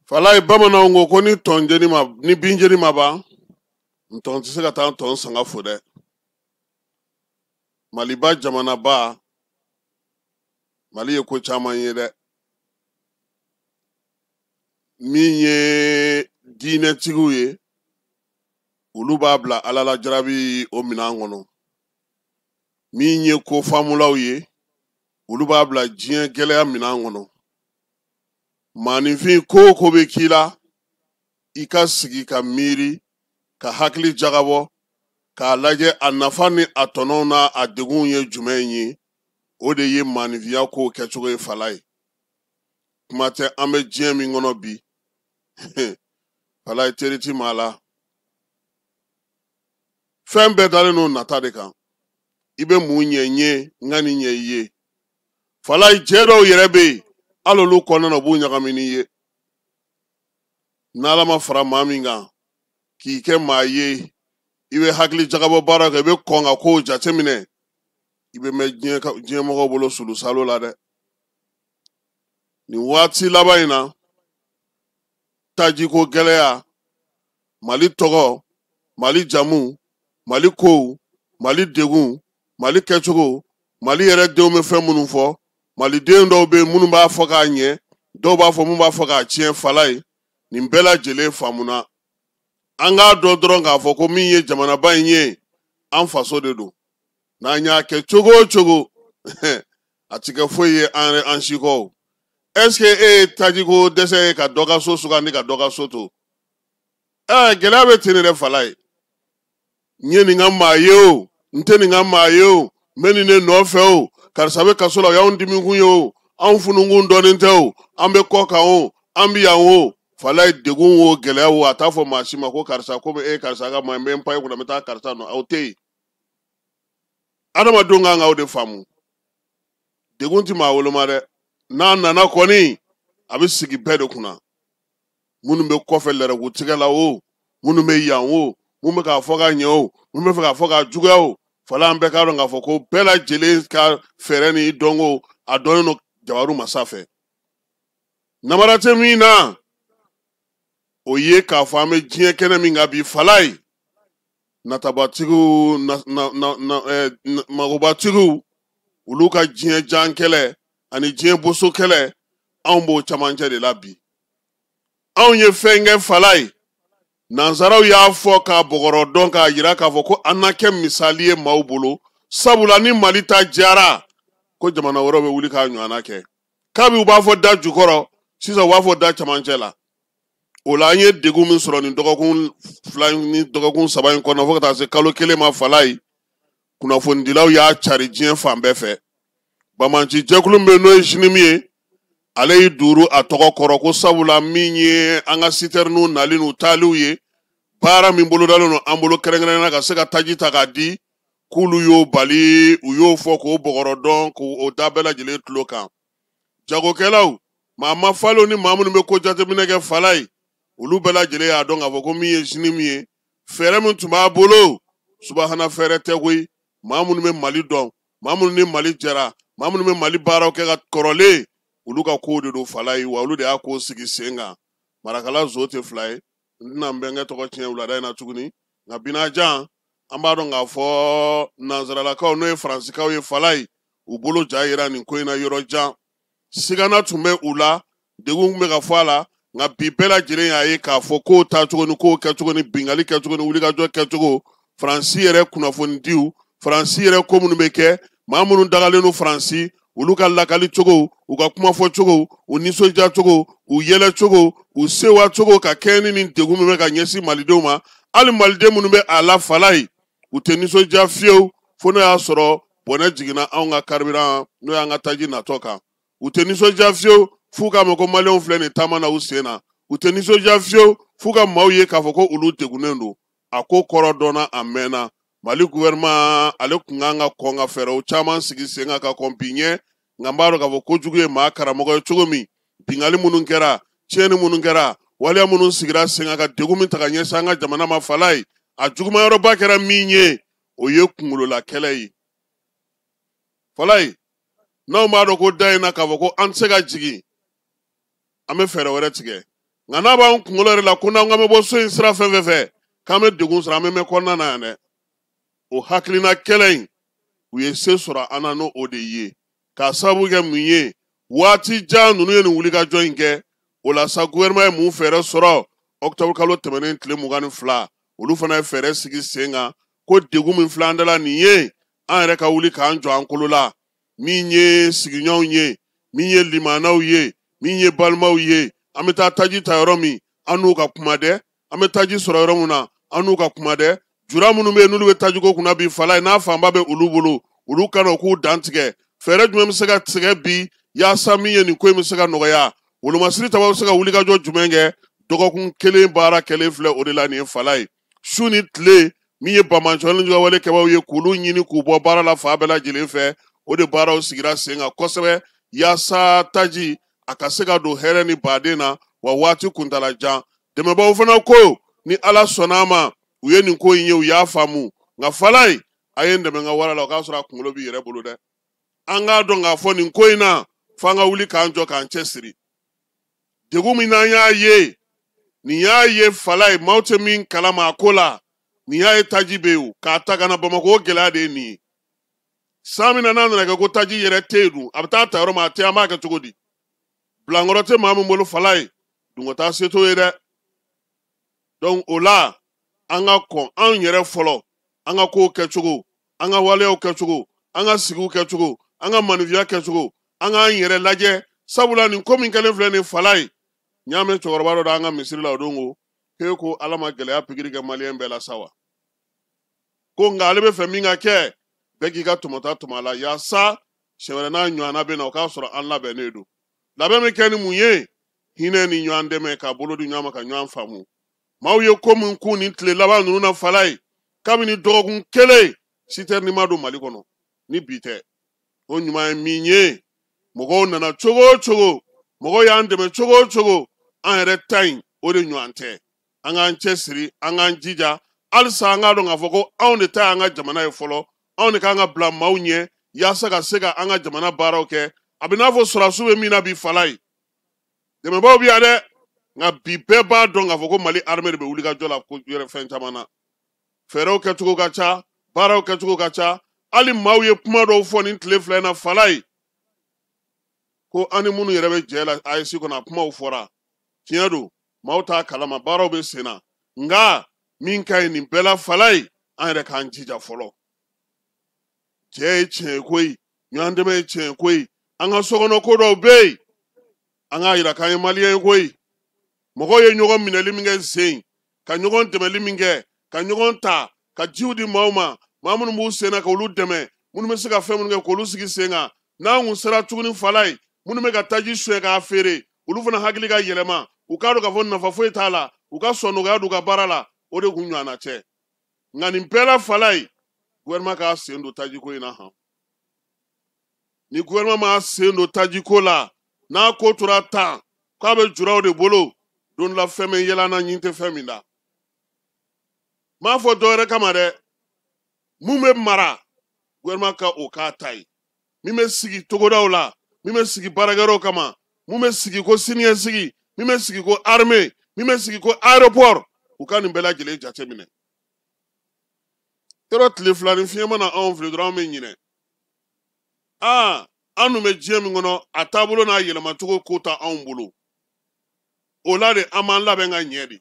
Falaye, bamananw ko ko ni tɔn jeni ma, ni bin jeni ma ban, ntɔn tɛ se ka taa tɔn sanga fo dɛ. Maliba jamanaba, Mali ye ko caman ye dɛ. Min ye diinɛtigiw ye, olu b'a bila Ala la jarabi o minɛn kɔnɔ. Min ye ko faamulaw ye, olu b'a bila diɲɛ gɛlɛya minɛn kɔnɔ. Maaninfin, ko o ko bɛ k'i la, i ka sigi ka miiri, ka hakili jagabɔ, k'a lajɛ a nafa ni a tɔnɔw n'a a degunw ye jumɛn ye. O de ye maaninfinya kow kɛcogo ye. Falaye, kuma tɛ, an bɛ diɲɛ min kɔnɔ bi, Falaye, teri ti maa la. Fɛn bɛɛ dalen don nata de kan. I bɛ mun ɲɛ n ye, n ka nin ɲɛ i ye. Falaye, cɛ dɔw yɛrɛ bɛ yen, hali olu kɔnɔna na, u b'u ɲagami n'i ye. N'Ala ma fara maa min kan k'i kɛ maa ye, i bɛ hakili jagabɔ baara kɛ, i bɛ kɔn ka kow jateminɛ, i bɛ mɛn diɲɛmɔgɔw bolo sulusalo la dɛ. Nin waati laban in na, tajiko gɛlɛya, Mali tɔgɔ, Mali jamu, Mali kow, Mali degun, Mali kɛcogo, Mali yɛrɛ denw bɛ fɛn minnu fɔ, maliden dɔw bɛ yen minnu b'a fɔ k'a ɲɛ, dɔw b'a fɔ mun b'a fɔ k'a tiɲɛ. Falaye, nin bɛɛ lajɛlen faamuna. An k'a dɔn dɔrɔn k'a fɔ ko min ye jamanaba in ye, an faso de don. N'an y'a kɛ cogo o cogo, a ti kɛ foyi ye an yɛrɛ an si kɔ. Est ce que e ye tajiko dɛsɛ ye ka dɔ ka so sugandi ka dɔ ka so to? Ɛɛ, gɛlɛya bɛ ten de dɛ. Falaye, n ye nin ka maa ye o, n tɛ nin ka maa ye o, n bɛ nin de nɔfɛ o, karisa bɛ kaso la, o y'anw dimikun ye o, anw funukun dɔɔnin tɛ o, an bɛ kɔ kan o, an bɛ yan o. Falaye, degun o, gɛlɛya o, a t'a fɔ maa si ma ko karisa, komi e ye karisa ka maa ye, n bɛ n pan i kunna, n bɛ taa karisa nɔ. Aw tɛ yen. Adamadenw kan k'aw de faamu. Degun ti maa woloma dɛ. N'a nana kɔni, a bɛ sigi bɛɛ de kunna, minnu bɛ kɔfɛ lɛrɛkutigɛ la o, minnu bɛ yan o, mun bɛ k'a fɔ ka ɲɛ o, mun bɛ fɛ k'a fɔ k'a juguya o. Fala, an bɛɛ k'a dɔn k'a fɔ ko bɛɛ lajɛlen ka fɛɛrɛ ni dɔnko a dɔnnen don jabaru masa fɛ. Namara tɛ min na, o ye k'a fɔ an bɛ diɲɛ kɛnɛ min kan bi, Falaye, natabatigiw na na na na ɛɛ magobatigiw, olu ka diɲɛ jan kɛlɛ ani diɲɛ boso kɛlɛ, anw b'o camancɛ de la bi. Anw ye fɛn kɛ, Falaye, nansaraw y'a fɔ k'a bɔgɔrɔ dɔn, k'a yira k'a fɔ ko an na kɛ misali ye maaw bolo, sabula ni Mali ta diyara, ko jamana wɛrɛw bɛ wuli k'a ɲɔgɔnna kɛ. Kabi u b'a fɔ da jukɔrɔ, sisan u b'a fɔ da camancɛ la. O la, an ye degun min sɔrɔ nin dɔgɔkun 2 ni dɔgɔkun 3 in kɔnɔ, fo ka taa se kalo 1 ma, Falaye, kunnafonidilaw y'a cari diɲɛ fan bɛɛ fɛ. Bamanci jɛkulu min bɛ yen, n'o ye JNIM ye, ale y'i duuru a tɔgɔ kɔrɔ ko sabula min ye an ka sitɛriniw nali n'u taaliw ye, baara min bolodalen don an bolo kɛrɛnkɛrɛnnenya ka se ka taji ta k'a di, k'olu y'o bali. U y'o fɔ k'o bɔgɔrɔ dɔn, k'o da bɛɛ lajɛlen tulo kan. Jagokɛlaw, maa ma falenw ni maa minnu bɛ ko jateminɛ kɛ, Falaye, olu bɛɛ lajɛlen y'a dɔn k'a fɔ ko min ye JNIM ye, fɛɛrɛ min tun b'a bolo, subahana fɛɛrɛ tɛ koyi. Maa minnu bɛ Mali dɔn, maa minnu ni Mali jɛra, maa minnu bɛ Mali baaraw kɛ ka kɔrɔlen, olu ka kow de don, Falaye, wa olu de y'a ko sigi sen kan. Marakala zo tɛ fila ye. N tɛna n bɛnkɛ tɔgɔ tiɲɛ wulada in na tuguni, nka binajan, an b'a dɔn k'a fɔ nansaralakaw, n'o ye Faransikaw ye, Falaye, u bolo ja yira nin ko in na yɔrɔ jan. Sigana tun bɛ u la, degun tun bɛ ka fɔ a la, nka bi bɛɛ lajɛlen y'a ye k'a fɔ kow taacogo ni kow kɛcogo ni bingali kɛcogo ni wulikajɔ kɛcogo, Faransi yɛrɛ kunnafonidiw, Faransi yɛrɛ ko minnu bɛ kɛ, maa minnu dagalen don Faransi, olu ka lakali cogo, u ka kumafɔ cogo, u nisɔndiya cogo, u yɛlɛ cogo, u sewa cogo, ka kɛɲɛ ni nin degun min bɛ ka ɲɛsin malidenw ma, hali maliden minnu bɛ a la, Falaye, u tɛ nisɔndiya fiyewu fo n'o y'a sɔrɔ bɔnɛ jiginna anw ka carburant, n'o y'an ka taji natɔ kan. U tɛ nisɔndiya fiyewu f'u k'a mɛn ko maliyɛnw filɛ nin taama na u sen na. U tɛ nisɔndiya fiyewu f'u ka maaw ye k'a fɔ ko olu degunnen don. A ko kɔrɔ dɔnna, a mɛnna. Mali gouvernement, ale tun kan ka kɔn ka fɛɛrɛw caman sigi sen kan ka kɔn bi ɲɛ, nka n b'a dɔn k'a fɔ kojugu ye maa karamɔgɔ ye cogo min, bingali minnu kɛra, tiɲɛni minnu kɛra, waleya minnu sigira sen kan ka degun min ta ka ɲɛsin an ka jamana ma, Falaye, a jugumayɔrɔba kɛra min ye, o ye kunkolola kɛlɛ ye. Falaye, n'aw m'a dɔn ko da in na k'a fɔ ko an tɛ se ka jigin, an bɛ fɛɛrɛ wɛrɛ tigɛ. Nka n'a b'an kunkolo yɛrɛ la ko n'an k'an bɛ bɔ so in sira fɛn fɛn fɛ k'an bɛ degun sɔrɔ, an bɛ mɛn kɔnɔna na yan dɛ. O hakilina kɛlɛ in, u ye se sɔrɔ an na n'o o de ye, k'a sababu kɛ mun ye? Waati jan ninnu ye nin wulikajɔ in kɛ. O la sa, gouvernement ye mun fɛɛrɛ sɔrɔ? Octobre kalo tɛmɛnen tile 22, olu fana ye fɛɛrɛ sigi sen kan ko degun min filɛ an da la nin ye, an yɛrɛ ka wuli k'an jɔ an kolo la. Min ye sigiɲɔgɔnw ye, min ye limanaw ye, min ye balimaw ye, an bɛ taa taji ta yɔrɔ min, an n'u ka kuma dɛ. An bɛ taji sɔrɔ yɔrɔ min na, an n'u ka kuma dɛ. Jura minnu bɛ yen n'olu bɛ tajiko kunna bi, fala ye n'a fanba bɛ olu bolo, olu ka na u k'u dantigɛ. Fɛɛrɛ jumɛn bɛ se ka tigɛ bi yaasa min ye nin ko in bɛ se ka nɔgɔya? Wolomasiri tabaw bɛ se ka wulikajɔ jumɛn kɛ? Dɔgɔkun kelen baara kɛlen filɛ o de la nin ye, fala ye su ni tile. Min ye banbaanciwale wale kɛbaaw ye, k'olu ɲini k'u bɔ baara la fan bɛɛ lajɛlen fɛ, o de baaraw sigira sen kan kosɛbɛ yaasa taji a ka se ka don hɛrɛ ni baden na wa waati kuntala jan. Dɛmɛbaaw fana ko ni Ala sɔnna a ma, u ye nin ko in ye, u y'a faamu. Nka fala ye, a ye n dɛmɛ n ka wara la, o k'a sɔrɔ a kunkolo b'i yɛrɛ bolo dɛ. An k'a dɔn k'a fɔ nin ko in na, f'an ka wuli k'an jɔ k'an cɛsiri. Degun min n'an y'a ye nin y'a ye, fala ye, maaw tɛ min kalama a ko la, nin y'a ye taji bɛ yen o, k'a ta ka na Bamakɔ, o gɛlɛya de ye nin ye. San min na n'a nana kɛ ko taji yɛrɛ tɛ yen dun, a bɛ taa ta yɔrɔ min a tɛ, an b'a kɛ cogo di? Bilankɔrɔ tɛ maa min bolo, fala ye, dungɔ se t'o ye dɛ. Donc o la, an ka kɔn anw yɛrɛ fɔlɔ, an ka kow kɛcogo, an ka waleyaw kɛcogo, an ka sigiw kɛcogo, an ka maninfiya kɛcogo, an k'an yɛrɛ lajɛ. Sabula nin ko min kɛlen filɛ nin fala ye, n y'a mɛn cɛkɔrɔba dɔ da an ka misiri la o don ko k'e ko Ala ma gɛlɛya pikiri kɛ maliyɛn bɛɛ la sa wa? Ko nka ale bɛ fɛ min ka kɛ, bɛɛ k'i ka tɔmɔta tɔmɔ a la, yaasa siɲɛ wɛrɛ n'a ɲɔgɔnna bɛ na, o k'a sɔrɔ an labɛnnen don. Labɛn bɛ kɛ ni mun ye? Hinɛ ni ɲɔgɔn dɛmɛ, ka bolo di ɲɔgɔn ma, ka ɲɔgɔn faamu. Maaw ye ko min kun nin tile laban ninnu na, fala ye, kabini dɔgɔkun kelen citerne ma don Mali kɔnɔ ni bi tɛ. O ɲuman ye min ye, mɔgɔw nana cogo o cogo, mɔgɔw y'an dɛmɛ cogo o cogo, an yɛrɛ ta in o de ɲɔgɔn tɛ. An k'an cɛsiri, an k'an jija halisa. An k'a dɔn k'a fɔ ko anw de ta y'an ka jamana ye fɔlɔ, anw de kan ka bila maaw ɲɛ yaasa ka se ka an ka jamana baaraw kɛ. A bɛ n'a fɔ sɔrɔdasiw bɛ min na bi, fala ye, dɛmɛbaaw bɛ yan dɛ. Nka bi bɛɛ b'a dɔn k'a fɔ ko Mali armée de bɛ wuli ka jɔ la ko yɛrɛ fɛn caman na. Fɛɛrɛw kɛcogo ka ca, baaraw kɛcogo ka ca. Hali maaw ye kuma dɔw fɔ nin tile 2 in na, fala ye, ko an ni minnu yɛrɛ bɛ jɛ la AES kɔnɔ, a kumaw fɔra. Tiɲɛ don, maaw t'a kalama, baaraw bɛ sen na. Nka min ka ɲi nin bɛɛ la, fala ye, an yɛrɛ k'an jija fɔlɔ. Jɛ ye tiɲɛ ye koyi, ɲɔgɔn dɛmɛ ye tiɲɛ ye koyi. An ka sokɔnɔ ko dɔw bɛ yen, an k'a yira k'an ye maliyɛn ye koyi. Mɔgɔw ye ɲɔgɔn minɛli min kɛ sen, ka ɲɔgɔn dɛmɛli min kɛ, ka ɲɔgɔn ta, ka jiw di maaw ma, maa minnu b'u sen na k'olu dɛmɛ, minnu bɛ se ka fɛn minnu kɛ k'olu sigi sen kan. N'an kun sera tuguni, fala ye, minnu bɛ ka taji suɲɛ k'a feere, olu fana hakili ka yɛlɛma, u k'a dɔn k'a fɔ nafa foyi t'a la, u ka sɔn nɔgɔya don u ka baara la, o de kun ɲɔgɔnna tɛ. Nka nin bɛɛ la, fala ye, gouvernement k'a sen don tajiko in na han. Ni gouvernement m'a sen don tajiko la, n'a ko tora tan k'a bɛ juraw de bolo, don dɔ la fɛn bɛ yɛlɛ an na, ɲin tɛ fɛn min da. N m'a fɔ dɔ wɛrɛ kama dɛ. Mun bɛ mara, gouvernement ka o k'a ta ye. Min bɛ sigi togodaw la, min bɛ sigi baarakɛyɔrɔw kama, mun bɛ sigi ko siniɲɛsigi, min bɛ sigi ko armée, min bɛ sigi ko aéroport, u ka nin bɛɛ lajɛlen jateminɛ. Yɔrɔ tile 2 ni fiɲɛ mana anw fili dɔrɔn, anw bɛ ɲinɛ. Aa, an dun bɛ diɲɛ min kɔnɔ, a taabolo n'a yɛlɛmacogo ko ta anw bolo. O la de, an b'an labɛn ka ɲɛ de,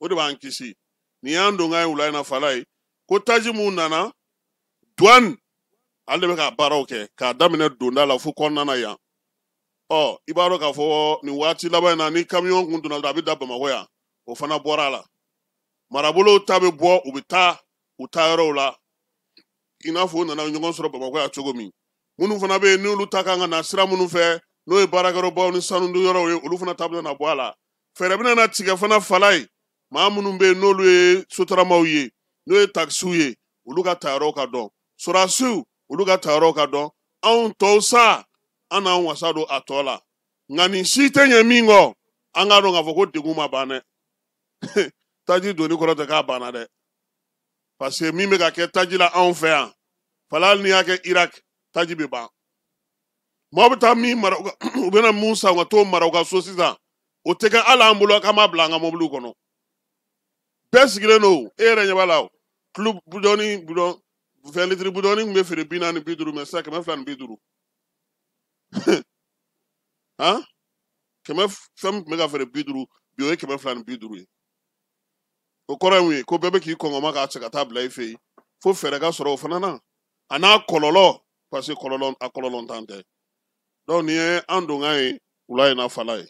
o de b'an kisi. Nin y'an don k'an ye wula in na, fala ye, ko taji mun nana, douane ale de bɛ ka baaraw kɛ k'a daminɛ donda la fo kɔnɔna na yan. Ɔ, i b'a dɔn k'a fɔ nin waati laban in na, ni kamiyɔn kun donna dɔrɔn, a bɛ da Bamakɔ yan, o fana bɔra a la. Marabolow ta bɛ bɔ, u bɛ taa u taa yɔrɔw la, i n'a fɔ u nana ɲɔgɔn sɔrɔ Bamakɔ yan cogo min. Minnu fana bɛ yen n'olu ta kan ka na sira minnu fɛ, n'o ye baarakɛyɔrɔbaw ni sanudonyɔrɔw ye, olu fana ta bɛna na bɔ a la. Fɛɛrɛ bɛna na tigɛ fana, fala ye, maa minnu bɛ yen n'olu ye sotaramaw ye, n'o ye takisiw ye, olu ka tayɔrɔw ka dɔn, sɔrɔdasiw olu ka tayɔrɔw ka dɔn. Anw tɔw sa, an n'an wasa don a tɔ la. Nka nin si tɛ ɲɛ min kɔ, an k'a dɔn k'a fɔ ko degun ma ban dɛ. Taji donni kɔrɔ tɛ k'a banna dɛ, parce que min bɛ ka kɛ taji la anw fɛ yan, fala, hali n'i y'a kɛ Irak, taji bɛ ban. Maaw bɛ taa min mara, u bɛna mun san ka t'o mara u ka so sisan, o O tɛ kɛ hali an bolo k'an b'a bila an ka mɔbiliw kɔnɔ. Bɛɛ sigilen don, e yɛrɛ ɲɛ b'a la. O tulu bidɔnni, bidɔn 20 litres bidɔnni tun bɛ feere 40, 50, mais sisan 250. Han, kɛmɛ fɛn min tun bɛ ka feere 50, bi o ye 250 ye. O kɔrɔ ye mun ye? Ko bɛɛ bɛ k'i kɔngɔma k'a cɛ ka taa bila i fɛ yen, fo fɛɛrɛ ka sɔrɔ o fana na, a n'a kɔlɔlɔ, parce que kɔlɔlɔ, a kɔlɔlɔntan tɛ. Donc nin ye an donkan ye wula in na, fala ye.